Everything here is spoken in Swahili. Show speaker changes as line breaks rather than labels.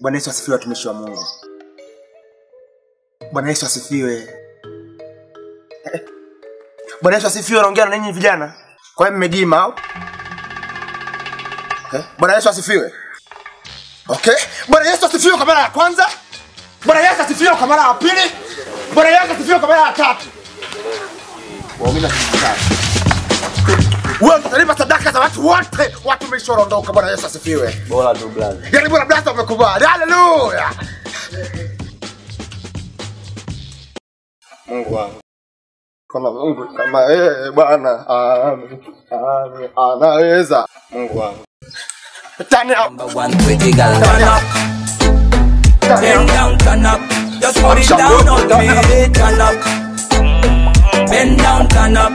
Bwana Yesu asifiwe, watumishi wa Mungu. Bwana Yesu asifiwe. Bwana Yesu asifiwe, naongea na ninyi vijana. Kwa hiyo mmegima au? Okay. Bwana Yesu asifiwe. Okay. Bwana Yesu asifiwe kwa mara ya kwanza. Bwana Yesu asifiwe kwa mara ya pili. Bwana Yesu asifiwe kwa mara ya tatu. Waumini asifiwe. Wewe utalipa sadaka za watu wote, watumishi waondoka. Bwana Yesu asifiwe.
Bora tu brother.
Yaani bora brother umekubali. Hallelujah. Mungu wangu. Kama Mungu kama yeye Bwana, amen. Amen. Anaweza. Mungu wangu. Turn up.
Number one pretty girl, turn up. Bend down, turn up. Just put it down on me, turn up. Bend down, turn up.